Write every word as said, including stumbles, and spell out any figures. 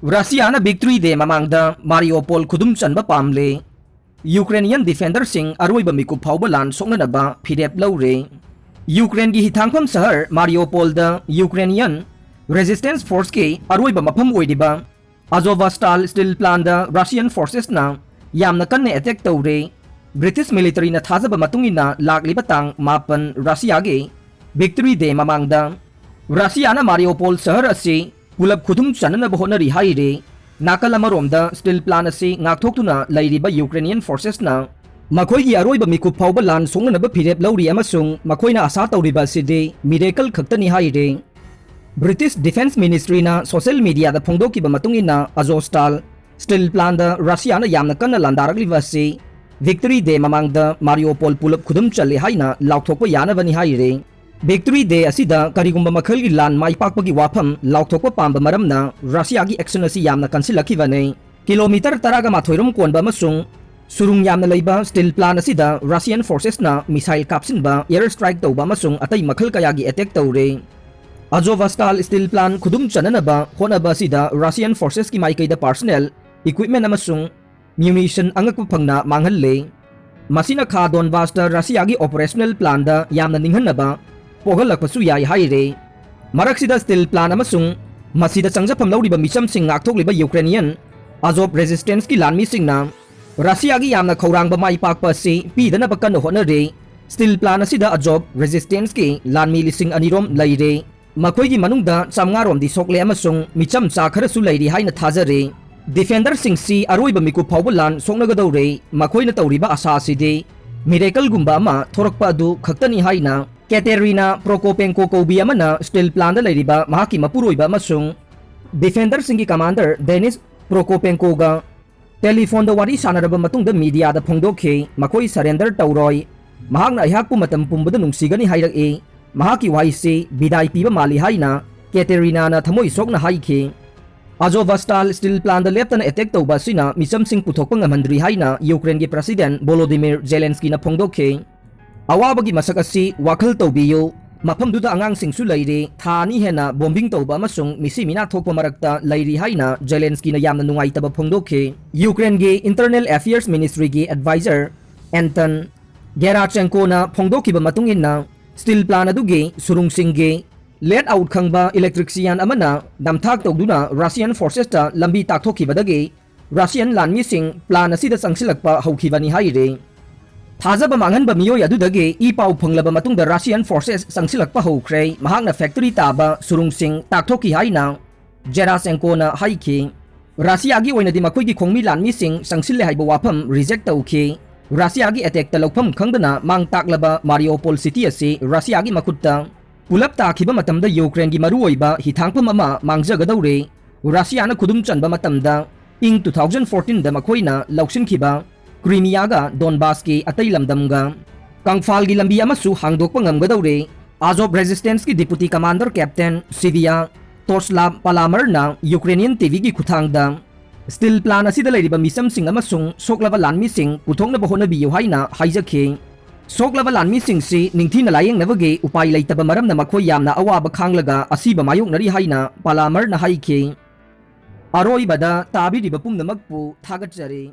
ꯔꯁꯤꯌꯥꯅ Victory Day ꯃꯃꯥꯡꯗ ꯃꯥꯔꯤꯌꯣꯄꯣꯜ ꯈꯨꯗꯨꯝ ꯆꯟꯕ ꯄꯥꯝꯂꯦ꯫ ꯌꯨꯀ꯭ꯔꯦꯅꯤꯌꯟ ꯗꯤꯐꯦꯟꯗꯔꯁꯤꯡ ꯑꯔꯣꯏꯕ ꯃꯤꯀꯨꯞ ꯐꯥꯎꯕ ꯂꯥꯟ ꯁꯣꯛꯅꯅꯕ ꯐꯤꯔꯦꯞ ꯂꯧꯔꯦ꯫ ꯌꯨꯀ꯭ꯔꯦꯟꯒꯤ ꯍꯤꯊꯥꯡꯐꯝ ꯁꯍꯔ ꯃꯥꯔꯤꯌꯣꯄꯣꯜꯗ ꯌꯨꯀ꯭ꯔꯦꯅꯤꯌꯟ ꯔꯦꯖꯤꯁꯇꯦꯟꯁ ꯐꯣꯔꯁꯀꯤ ꯑꯔꯣꯏꯕ ꯃꯐꯝ ꯑꯣꯏꯔꯤꯕ ꯑꯖꯣꯚꯁꯇꯥꯜ ꯁ꯭ꯇꯤꯜ ꯄ꯭ꯂꯥꯟꯗ ꯔꯁꯤꯌꯟ ꯐꯣꯔꯁꯦꯁꯅ ꯌꯥꯝꯅ ꯀꯟꯅ ꯑꯦꯇꯦꯛ ꯇꯧꯔꯦ꯫ ꯕ꯭ꯔꯤꯇꯤꯁ ꯃꯤꯂꯤꯇꯔꯤꯅ ꯊꯥꯖꯕ ꯃꯇꯨꯡ ꯏꯟꯅ ꯂꯥꯛꯂꯤꯕ ꯇꯥꯡ ꯃꯥꯄꯟ ꯔꯁꯤꯌꯥꯒꯤ Victory Day ꯃꯃꯥꯡꯗ ꯔꯁꯤꯌꯥꯅ ꯃꯥꯔꯤꯌꯣꯄꯣꯜ ꯁꯍꯔ ꯑꯁꯤ ꯄꯨꯂꯞ ꯈꯨꯗꯨꯝ ꯆꯟꯅꯅꯕ ꯍꯣꯠꯅꯔꯤ ꯍꯥꯏꯔꯤ꯫ ꯅꯥꯀꯜ ꯑꯃꯔꯣꯝꯗ ꯁ꯭ꯇꯤꯜ ꯄ꯭ꯂꯥꯟ ꯑꯁꯤ ꯉꯥꯛꯊꯣꯛꯇꯨꯅ ꯂꯩꯔꯤꯕ ꯌꯨꯀ꯭ꯔꯦꯅꯤꯌꯟ ꯐꯣꯔꯁꯦꯁꯅ ꯃꯈꯣꯏꯒꯤ ꯑꯔꯣꯏꯕ ꯃꯤꯀꯨꯞ ꯐꯥꯎꯕ ꯂꯥꯟ ꯁꯣꯛꯅꯅꯕ ꯐꯤꯔꯦꯞ ꯂꯧꯔꯤ ꯑꯃꯁꯨꯡ ꯃꯈꯣꯏꯅ ꯑꯁꯥ ꯇꯧꯔꯤꯕ ꯑꯁꯤꯗꯤ ꯃꯤꯔꯦꯀꯜ ꯈꯛꯇꯅꯤ ꯍꯥꯏꯔꯤ꯫ ꯕ꯭ꯔꯤꯇꯤꯁ ꯗꯤꯐꯦꯟꯁ ꯃꯤꯅꯤꯁꯇ꯭ꯔꯤꯅ ꯁꯣꯁꯤꯌꯦꯜ ꯃꯤꯗꯤꯌꯥꯗ ꯐꯣꯡꯗꯣꯛꯈꯤꯕ ꯃꯇꯨꯡ ꯏꯟꯅ ꯑꯖꯣꯁꯇꯥꯜ ꯁ꯭ꯇꯤꯜ ꯄ꯭ꯂꯥꯟꯗ ꯔꯁꯤꯌꯥꯅ ꯌꯥꯝꯅ ꯀꯟꯅ ꯂꯥꯟꯗꯥꯔꯛꯂꯤꯕ ꯑꯁꯤ Victory Day ꯃꯃꯥꯡꯗ ꯃꯥꯔꯤꯌꯣꯄꯣꯜ ꯄꯨꯂꯞ ꯈꯨꯗꯨꯝ ꯆꯜꯂꯤ ꯍꯥꯏꯅ ꯂꯥꯎꯊꯣꯛꯄ ꯌꯥꯅꯕꯅꯤ ꯍꯥꯏꯔꯤ꯫ Victory Day ꯑꯁꯤꯗ ꯀꯔꯤꯒꯨꯝꯕ ꯃꯈꯜꯒꯤ ꯂꯥꯟ ꯃꯥꯏ ꯄꯥꯛꯄꯒꯤ ꯋꯥꯐꯝ ꯂꯥꯎꯊꯣꯛꯄ ꯄꯥꯝꯕ ꯃꯔꯝꯅ ꯔꯁꯤꯌꯥꯒꯤ ꯑꯦꯛꯁꯟ ꯑꯁꯤ ꯌꯥꯝꯅ ꯀꯟꯁꯤꯜꯂꯛꯈꯤꯕꯅꯤ꯫ ꯀꯤꯂꯣꯃꯤꯇꯔ ꯇꯔꯥꯒ ꯃꯥꯊꯣꯏ ꯔꯣꯝ ꯀꯣꯟꯕ ꯑꯃꯁꯨꯡ ꯁꯨꯔꯨꯡ ꯌꯥꯝꯅ ꯂꯩꯕ ꯁ꯭ꯇꯤꯜ ꯄ꯭ꯂꯥꯟ ꯑꯁꯤꯗ ꯔꯁꯤꯌꯟ ꯐꯣꯔꯁꯦꯁꯅ ꯃꯤꯁꯥꯏꯜ ꯀꯥꯞꯁꯤꯟꯕ, ꯑꯦꯌꯔ ꯁ꯭ꯇ꯭ꯔꯥꯏꯛ ꯇꯧꯕ ꯑꯃꯁꯨꯡ ꯑꯇꯩ ꯃꯈꯜ ꯀꯌꯥꯒꯤ ꯑꯦꯇꯦꯛ ꯇꯧꯔꯦ꯫ ꯑꯖꯣꯚꯁꯇꯥꯜ ꯁ꯭ꯇꯤꯜ ꯄ꯭ꯂꯥꯟ ꯈꯨꯗꯨꯝ ꯆꯟꯅꯅꯕ ꯍꯣꯠꯅꯕ ꯑꯁꯤꯗ ꯔꯁꯤꯌꯟ ꯐꯣꯔꯁꯦꯁꯀꯤ ꯃꯥꯏꯀꯩꯗ ꯄꯥꯔꯁꯅꯦꯜ, ꯏꯀ꯭ꯋꯤꯞꯃꯦꯟ ꯑꯃꯁꯨꯡ ꯃ꯭ꯌꯨꯅꯤꯁꯟ ꯑꯉꯛꯄ ꯐꯪꯅ ꯃꯥꯡꯍꯜꯂꯦ꯫ ꯃꯁꯤꯅ ꯈꯥ ꯗꯣꯟꯕꯥꯁꯇ ꯔꯁꯤꯌꯥꯒꯤ ꯑꯣꯄꯔꯦꯁꯅꯦꯜ ꯄ꯭ꯂꯥꯟꯗ ꯌꯥꯝꯅ ꯅꯤꯡꯍꯟꯅꯕ ꯄꯣꯛꯍꯜꯂꯛꯄꯁꯨ ꯌꯥꯏ ꯍꯥꯏꯔꯦ꯫ ꯃꯔꯛꯁꯤꯗ ꯁ꯭ꯇꯤꯜ ꯄ꯭ꯂꯥꯟ ꯑꯃꯁꯨꯡ ꯃꯁꯤꯗ ꯆꯪꯖꯐꯝ ꯂꯧꯔꯤꯕ ꯃꯤꯆꯝꯁꯤꯡ ꯉꯥꯛꯊꯣꯛꯂꯤꯕ ꯌꯨꯀ꯭ꯔꯦꯅꯤꯌꯟ ꯑꯖꯣꯞ ꯔꯦꯖꯤꯁꯇꯦꯟꯁꯀꯤ ꯂꯥꯟꯃꯤꯁꯤꯡꯅ ꯔꯁꯤꯌꯥꯒꯤ ꯌꯥꯝꯅ ꯈꯧꯔꯥꯡꯕ ꯃꯥꯏ ꯄꯥꯛꯄ ꯑꯁꯤ ꯄꯤꯗꯅꯕ ꯀꯟꯅ ꯍꯣꯠꯅꯔꯤ꯫ ꯁ꯭ꯇꯤꯜ ꯄ꯭ꯂꯥꯟ ꯑꯁꯤꯗ ꯑꯖꯣꯞ ꯔꯦꯖꯤꯁꯇꯦꯟꯁꯀꯤ ꯂꯥꯟꯃꯤ ꯂꯤꯁꯤꯡ ꯑꯅꯤ ꯔꯣꯝ ꯂꯩꯔꯦ꯫ ꯃꯈꯣꯏꯒꯤ ꯃꯅꯨꯡꯗ ꯆꯥꯝꯃꯉꯥ ꯔꯣꯝꯗꯤ ꯁꯣꯛꯂꯦ ꯑꯃꯁꯨꯡ ꯃꯤꯆꯝ ꯆꯥ ꯈꯔꯁꯨ ꯂꯩꯔꯤ ꯍꯥꯏꯅ ꯊꯥꯖꯔꯤ꯫ ꯗꯤꯐꯦꯟꯗꯔꯁꯤꯡꯁꯤ ꯑꯔꯣꯏꯕ ꯃꯤꯀꯨꯞ ꯐꯥꯎꯕ ꯂꯥꯟ ꯁꯣꯛꯅꯒꯗꯧꯔꯦ꯫ ꯃꯈꯣꯏꯅ ꯇꯧꯔꯤꯕ ꯑꯁꯥ ꯑꯁꯤꯗꯤ ꯃꯤꯔꯦꯀꯜꯒꯨꯝꯕ ꯑꯃ ꯊꯣꯔꯛꯄ ꯑꯗꯨ ꯈꯛꯇꯅꯤ ꯍꯥꯏꯅ ꯀꯦꯇꯦꯔꯤꯅꯥ ꯄ꯭ꯔꯣꯀꯣꯄꯦꯟꯀꯣ ꯀꯧꯕꯤ ꯑꯃꯅ ꯁ꯭ꯇꯤꯜ ꯄ꯭ꯂꯥꯟꯗ ꯂꯩꯔꯤꯕ ꯃꯍꯥꯛꯀꯤ ꯃꯄꯨꯔꯣꯏꯕ ꯑꯃꯁꯨꯡ ꯗꯤꯐꯦꯟꯗꯔꯁꯤꯡꯒꯤ ꯀꯃꯥꯟꯗꯔ ꯗꯦꯅꯤꯁ ꯄ꯭ꯔꯣꯀꯣꯄꯦꯟꯀꯣꯒ ꯇꯦꯂꯤꯐꯣꯟꯗ ꯋꯥꯔꯤ ꯁꯥꯟꯅꯔꯕ ꯃꯇꯨꯡꯗ ꯃꯤꯗꯤꯌꯥꯗ ꯐꯣꯡꯗꯣꯛꯈꯤ, ꯃꯈꯣꯏ ꯁꯔꯦꯟꯗꯔ ꯇꯧꯔꯣꯏ꯫ ꯃꯍꯥꯛꯅ ꯑꯩꯍꯥꯛꯄꯨ ꯃꯇꯝ ꯄꯨꯝꯕꯗ ꯅꯨꯡꯁꯤꯒꯅꯤ ꯍꯥꯏꯔꯛꯏ꯫ ꯃꯍꯥꯛꯀꯤ ꯋꯥꯍꯩꯁꯤ ꯕꯤꯗꯥꯏ ꯄꯤꯕ ꯃꯥꯜꯂꯤ ꯍꯥꯏꯅ ꯀꯦꯇꯦꯔꯤꯅꯥꯅ ꯊꯃꯣꯏ ꯁꯣꯛꯅ ꯍꯥꯏꯈꯤ꯫ ꯑꯖꯣꯚꯁꯇꯥꯜ ꯁ꯭ꯇꯤꯜ ꯄ꯭ꯂꯥꯟꯗ ꯂꯦꯞꯇꯅ ꯑꯦꯇꯦꯛ ꯇꯧꯕ ꯑꯁꯤꯅ ꯃꯤꯆꯝꯁꯤꯡ ꯄꯨꯊꯣꯛꯄ ꯉꯝꯍꯟꯗ꯭ꯔꯤ ꯍꯥꯏꯅ ꯌꯨꯀ꯭ꯔꯦꯟꯒꯤ ꯄ꯭ꯔꯁꯤꯗꯦꯟ ꯚꯣꯂꯣꯗꯤꯃꯤꯔ ꯖꯦꯂꯦꯟꯁꯀꯤꯅ ꯐꯣꯡꯗꯣꯛꯈꯤ꯫ ꯑꯋꯥꯕꯒꯤ ꯃꯁꯛ ꯑꯁꯤ ꯋꯥꯈꯜ ꯇꯧꯕꯤꯌꯨ꯫ ꯃꯐꯝꯗꯨꯗ ꯑꯉꯥꯡꯁꯤꯡꯁꯨ ꯂꯩꯔꯤ꯫ ꯊꯥ ꯑꯅꯤ ꯍꯦꯟꯅ ꯕꯣꯝꯕꯤꯡ ꯇꯧꯕ ꯑꯃꯁꯨꯡ ꯃꯤꯁꯤ ꯃꯤꯅꯥ ꯊꯣꯛꯄ ꯃꯔꯛꯇ ꯂꯩꯔꯤ ꯍꯥꯏꯅ ꯖꯦꯂꯦꯟꯁꯀꯤꯅ ꯌꯥꯝꯅ ꯅꯨꯡꯉꯥꯏꯇꯕ ꯐꯣꯡꯗꯣꯛꯈꯤ꯫ ꯌꯨꯀ꯭ꯔꯦꯟꯒꯤ ꯏꯟꯇꯔꯅꯦꯜ ꯑꯦꯐꯤꯌꯔꯁ ꯃꯤꯅꯤꯁꯇ꯭ꯔꯤꯒꯤ ꯑꯦꯗꯚꯥꯏꯖꯔ ꯑꯦꯟꯇꯟ ꯒꯦꯔꯥꯆꯦꯟꯀꯣꯅ ꯐꯣꯡꯗꯣꯛꯈꯤꯕ ꯃꯇꯨꯡ ꯏꯟꯅ, ꯁ꯭ꯇꯤꯜ ꯄ꯭ꯂꯥꯟ ꯑꯗꯨꯒꯤ ꯁꯨꯔꯨꯡꯁꯤꯡꯒꯤ ꯂꯦꯠ ꯑꯥꯎꯠ ꯈꯪꯕ ꯏꯂꯦꯛꯇ꯭ꯔꯤꯛꯁꯤꯌꯥꯟ ꯑꯃꯅ ꯅꯝꯊꯥꯛ ꯇꯧꯗꯨꯅ ꯔꯁꯤꯌꯥꯟ ꯐꯣꯔꯁꯦꯁꯇ ꯂꯝꯕꯤ ꯇꯥꯛꯊꯣꯛꯈꯤꯕꯗꯒꯤ ꯔꯁꯤꯌꯥꯟ ꯂꯥꯟꯃꯤꯁꯤꯡ ꯄ꯭ꯂꯥꯟ ꯑꯁꯤꯗ ꯆꯪꯁꯤꯜꯂꯛꯄ ꯍꯧꯈꯤꯕꯅꯤ ꯍꯥꯏꯔꯤ꯫ ꯊꯥꯖꯕ ꯃꯥꯡꯍꯟꯕ ꯃꯤꯑꯣꯏ ꯑꯗꯨꯗꯒꯤ ꯏ ꯄꯥꯎ ꯐꯪꯂꯕ ꯃꯇꯨꯡꯗ ꯔꯁꯤꯌꯥꯟ ꯐꯣꯔꯁꯦꯁ ꯆꯪꯁꯤꯜꯂꯛꯄ ꯍꯧꯈ꯭ꯔꯦ꯫ ꯃꯍꯥꯛꯅ ꯐꯦꯛꯇꯔꯤ ꯇꯥꯕ ꯁꯨꯔꯨꯡꯁꯤꯡ ꯇꯥꯛꯊꯣꯛꯈꯤ ꯍꯥꯏꯅ ꯖꯦꯔꯥꯁꯦꯟꯀꯣꯅ ꯍꯥꯏꯈꯤ꯫ ꯔꯁꯤꯌꯥꯒꯤ ꯑꯣꯏꯅꯗꯤ ꯃꯈꯣꯏꯒꯤ ꯈꯣꯡꯃꯤ ꯂꯥꯟꯃꯤꯁꯤꯡ ꯆꯪꯁꯤꯜꯂꯦ ꯍꯥꯏꯕ ꯋꯥꯐꯝ ꯔꯤꯖꯦꯛ ꯇꯧꯈꯤ꯫ ꯔꯁꯤꯌꯥꯒꯤ ꯑꯦꯇꯦꯛꯇ ꯂꯧꯐꯝ ꯈꯪꯗꯅ ꯃꯥꯡ ꯇꯥꯛꯂꯕ ꯃꯥꯔꯤꯑꯣꯄꯣꯜ ꯁꯤꯇꯤ ꯑꯁꯤ ꯔꯁꯤꯌꯥꯒꯤ ꯃꯈꯨꯠꯇ ꯄꯨꯂꯞ ꯇꯥꯈꯤꯕ ꯃꯇꯝꯗ ꯌꯨꯀ꯭ꯔꯦꯟꯒꯤ ꯃꯔꯨꯑꯣꯏꯕ ꯍꯤꯊꯥꯡꯐꯝ ꯑꯃ ꯃꯥꯡꯖꯒꯗꯧꯔꯦ꯫ ꯔꯁꯤꯌꯥꯅ ꯈꯨꯗꯨꯝ ꯆꯟꯕ ꯃꯇꯝꯗ ꯏꯪ two thousand fourteen ꯗ ꯃꯈꯣꯏꯅ ꯂꯧꯁꯤꯟꯈꯤꯕ ꯀ꯭ꯔꯤꯃꯤꯌꯥꯒ ꯗꯣꯟꯕꯥꯁꯀꯤ ꯑꯇꯩ ꯂꯝꯗꯝꯒ ꯀꯪꯐꯥꯜꯒꯤ ꯂꯝꯕꯤ ꯑꯃꯁꯨ ꯍꯥꯡꯗꯣꯛꯄ ꯉꯝꯒꯗꯧꯔꯦ꯫ ꯑꯥꯖꯣꯚ ꯔꯦꯖꯤꯁꯇꯦꯟꯁꯀꯤ ꯗꯤꯄꯨꯇꯤ ꯀꯃꯥꯟꯗꯔ ꯀꯦꯞꯇꯦꯟ ꯁꯤꯚꯤꯌꯥ ꯇꯣꯔꯁꯂꯥꯚ ꯄꯥꯂꯥꯃꯔꯅ ꯌꯨꯀ꯭ꯔꯦꯅꯤꯌꯟ ꯇꯤꯚꯤꯒꯤ ꯈꯨꯠꯊꯥꯡꯗ ꯁ꯭ꯇꯤꯜ ꯄ꯭ꯂꯥꯟ ꯑꯁꯤꯗ ꯂꯩꯔꯤꯕ ꯃꯤꯆꯝꯁꯤꯡ ꯑꯃꯁꯨꯡ ꯁꯣꯛꯂꯕ ꯂꯥꯟꯃꯤꯁꯤꯡ ꯄꯨꯊꯣꯛꯅꯕ ꯍꯣꯠꯅꯕꯤꯌꯨ ꯍꯥꯏꯅ ꯍꯥꯏꯖꯈꯤ꯫ ꯁꯣꯛꯂꯕ ꯂꯥꯟꯃꯤꯁꯤꯡꯁꯤ ꯅꯤꯡꯊꯤꯅ ꯂꯥꯌꯦꯡꯅꯕꯒꯤ ꯎꯄꯥꯏ ꯂꯩꯇꯕ ꯃꯔꯝꯅ ꯃꯈꯣꯏ ꯌꯥꯝꯅ ꯑꯋꯥꯕ ꯈꯥꯡꯂꯒ ꯑꯁꯤꯕ ꯃꯥꯌꯣꯛꯅꯔꯤ ꯍꯥꯏꯅ ꯄꯥꯂꯥꯃꯔꯅ ꯍꯥꯏꯈꯤ꯫ ꯑꯔꯣꯏꯕꯗ ꯇꯥꯕꯤꯔꯤꯕ ꯄꯨꯝꯅꯃꯛꯄꯨ ꯊꯥꯒꯠꯆꯔꯤ꯫